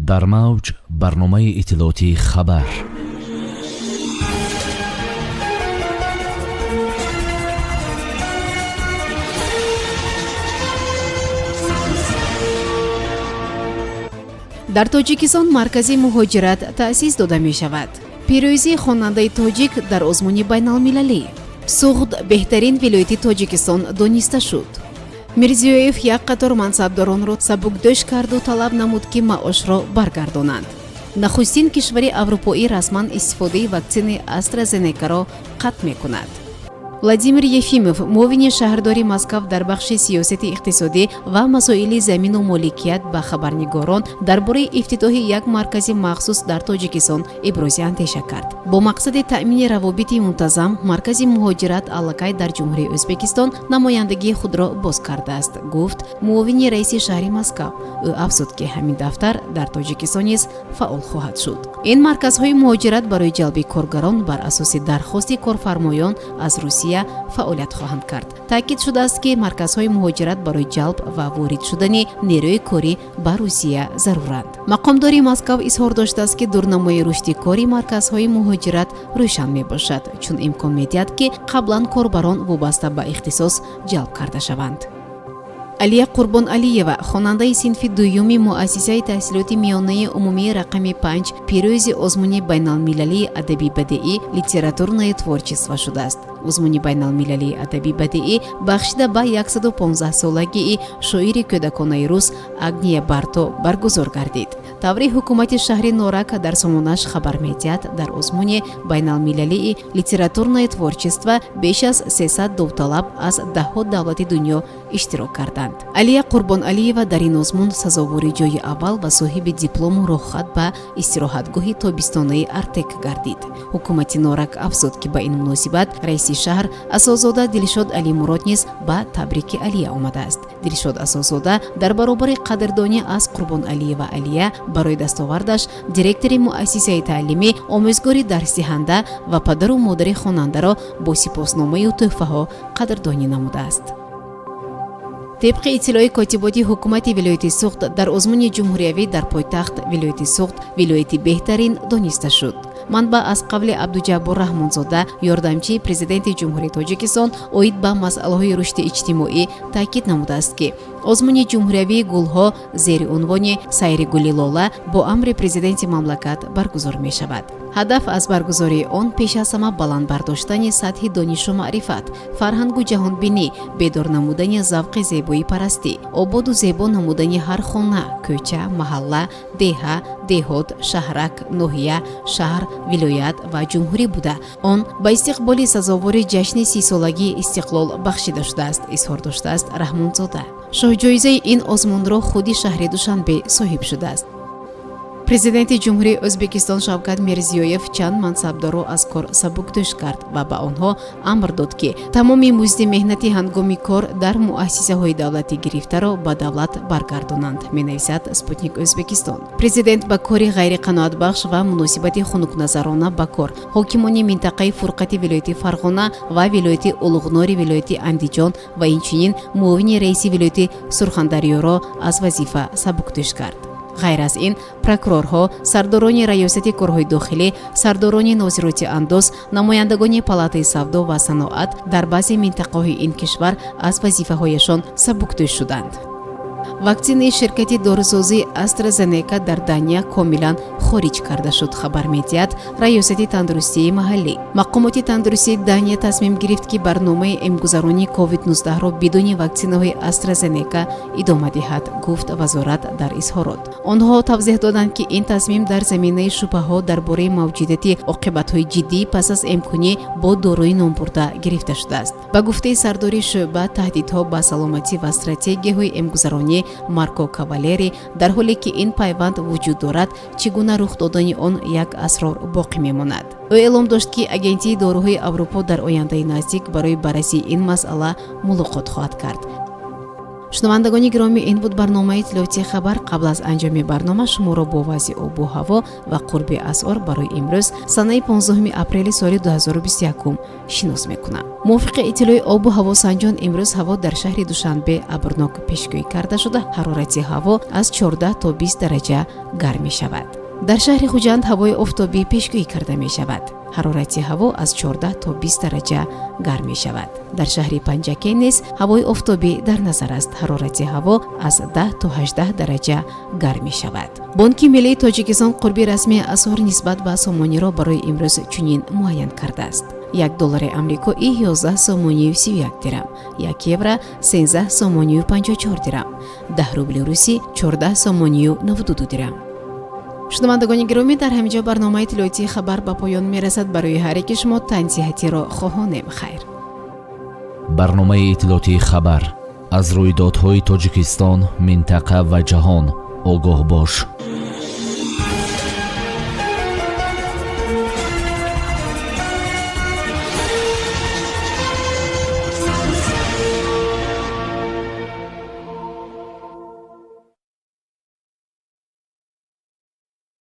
Дар мавҷ барномаи иттилоотии «Хабар». Дар Тоҷикистон маркази муҳоҷират таъсис дода мешавад. Пирӯзии хонандаи тоҷик дар озмуни байналмилалӣ. Суғд беҳтарин вилояти Тоҷикистон дониста шуд. Мирзиёев як қатор мансабдоронро сабукдӯш карду талаб намуд, ки маошро баргардонанд. Нахустин кишвари аврупоӣ расман истифодаи ваксинаи Астразенекаро қатъ мекунад. Владимир Ефимов, муовини шаҳрдори Москав дар бахши сиёсати иқтисодӣ ва масоили замину моликият, ба хабарнигорон дар бораи ифтитоҳи як маркази махсус дар Тоҷикистон ибрози андеша кард. Бо мақсади таъмини равобити мунтазам маркази муҳоҷират аллакай дар Ҷумҳурии Ӯзбекистон намояндагии худро боз кардааст, гуфт муовини раиси шаҳри Москав. Ӯ афзуд, ки ҳамин дафтар дар Тоҷикистон низ фаъол хоҳад шуд. Ин марказҳои муҳоҷират барои ҷалби коргарон бар асоси дархости корфармоён аз Русия фаъолият хоҳанд кард. Таъкид шудааст, ки марказҳои муҳоҷират барои ҷалб ва ворид шудани нерӯи корӣ ба Русия заруранд. Мақомдори Москав изҳор доштааст, ки дурнамои рушди кори марказҳои муҳоҷират рӯшан мебошад, чун имкон медиҳад, ки қаблан корбарон вобаста ба ихтисос ҷалб карда шаванд. Алия Қурбоналиева, хонандаи синфи дуюми муассисаи таҳсилоти миёнаи умумии рақами 5, пирӯзи озмуни байналмилалии адабӣ бадеӣ «Литературное творчество» шудааст. Озмуни байналмилалии адабӣ бадеӣ бахшида ба 115-солагии шоири кӯдаконаи рус Агния Барто баргузор гардид. Таври ҳукумати шаҳри Норак дар сомонаш хабар медиҳад, дар озмуни байналмилалии «Литературное творчество» беш аз 300 довталаб аз даҳҳо давлати дунё иштирок карданд. Алия Қурбоналиева дар ин озмун сазовори ҷои аввал ва соҳиби диплому роҳхат ба истироҳатгоҳи тобистонаи Артек гардид. Ҳукумати Норак афзуд, ки ба ин муносибат раиси шаҳр Асозода Дилшод Алимурод низ ба табрики Алия омадааст. Дилшод Асозода дар баробари қадрдонӣ аз Қурбоналиева Алия барои дастовардаш директори муассисаи таълимӣ, омӯзгори дарсдиҳанда ва падару модари хонандаро бо сипосномаю тӯҳфаҳо қадрдонӣ намудааст. Тибқи иттилои котиботи ҳукумати вилояти Суғд, дар озмуни ҷумҳуриявӣ дар пойтахт вилояти Суғд вилояти беҳтарин дониста шуд. Манбаъ аз қавли Абдуҷаббор Раҳмонзода, ёрдамчии президенти Ҷумҳурии Тоҷикистон оид ба масъалаҳои рушди иҷтимоӣ, таъкид намудааст, ки озмуни ҷумҳуриявии гулҳо зери унвони «Сайри гули лола» бо амри президенти мамлакат баргузор мешавад. Ҳадаф аз баргузории он пеш аз ҳама баланд бардоштани сатҳи донишу маърифат, фарҳангу ҷаҳонбинӣ, бедор намудани завқи зебоипарастӣ, ободу зебо намудани ҳар хона, кӯча, маҳалла, деҳа, деҳот, шаҳрак, ноҳия, шаҳр, вилоят ва ҷумҳурӣ буда, он ба истиқболи сазовори ҷашни 30-солагии истиқлол бахшида шудааст, изҳор доштааст Раҳмонзода. Шоҳҷоизаи ин озмунро худи шаҳри Душанбе соҳиб шудааст. Президенти Ҷумҳурии Ӯзбекистон Шавкат Мирзиёев чанд мансабдорро аз кор сабукдӯш кард ва ба онҳо амр дод, ки тамоми музди меҳнати ҳангоми кор дар муассисаҳои давлатӣ гирифтаро ба давлат баргардонанд, менависад Спутник Ӯзбекистон. Президент ба кори ғайриқаноатбахш ва муносибати хунукназарона ба кор ҳокимони минтақаи Фурқати вилояти Фарғона ва вилояти Улуғнори вилояти Андиҷон ва инчунин муовини раиси вилояти Сурхандарёро аз вазифа сабукдӯш кард. Ғайр аз ин, прокурорҳо, сардорони раёсати корҳои дохилӣ, сардорони нозироти андоз, намояндагони палатаи савдо ва саноат дар баъзе минтақаҳои ин кишвар аз вазифаҳояшон сабукдӯш шуданд. Ваксинаи ширкати дорусозии Астразенека дар Дания комилан хориҷ карда шуд, хабар медиҳад раёсати тандурустии маҳаллӣ. Мақомоти тандурустии Дания тасмим гирифт, ки барномаи эмгузаронии COVID-19-ро бидуни ваксинаҳои Астразенека идома диҳад, гуфт вазорат дар изҳорот. Онҳо тавзеҳ доданд, ки ин тасмим дар заминаи шубҳаҳо дар бораи мавҷудияти оқибатҳои ҷиддӣ пас аз эмкунӣ бо доруи номбурда гирифта шудааст. Ба гуфтаи сардори шӯъба таҳдидҳо ба саломатӣ ва стратегияҳои эмгузаронӣ Марко Кавалери, дар ҳоле ки ин пайванд вуҷуд дорад, чӣ гуна рух додани он як асрор боқӣ мемонад. Ӯ эълом дошт, ки Агентии доруҳои Аврупо дар ояндаи наздик барои баррасии ин масъала мулоқот хоҳад кард. Шунавандагони гиромӣ, ин буд барномаи иттилоотии «Хабар». Қабл аз анҷоми барнома шуморо бо вазъи обу ҳаво ва қурби асъор барои имрӯз, санаи 15 апрели соли 2021, шинос мекунам. Мувофиқи иттилои обу ҳавосанҷон, имрӯз ҳаво дар шаҳри Душанбе абрнок пешгӯӣ карда шуда, ҳарорати ҳаво аз 14 то 20 дараҷа гарм мешавад. Дар шаҳри Хуҷанд ҳавои офтобӣ пешгӯӣ карда мешавад, ҳарорати ҳаво аз 14 то 20 дараҷа гарм мешавад. Дар шаҳри Панҷакент низ ҳавои офтобӣ дар назар аст, ҳарорати ҳаво аз 10 то 18 дараҷа гарм мешавад. Бонки миллии Тоҷикистон қурби расмии асъор нисбат ба сомониро барои имрӯз чунин муайян кардааст: 1 доллари амрикоӣ 11 сомонию 31 дирам, 1 евро 13 сомонию 54 дирам, 10 рубли русӣ 14 сомонию 92 дирам. Шунавандагони гиромӣ, дар ҳамин ҷо барномаи иттилоотии «Хабар» ба поён мерасад. Барои ҳар яки шумо тансиҳатиро хоҳонем. Хайр. Барномаи иттилоотии «Хабар»: аз рӯйдодҳои Тоҷикистон, минтақа ва ҷаҳон огоҳ бош.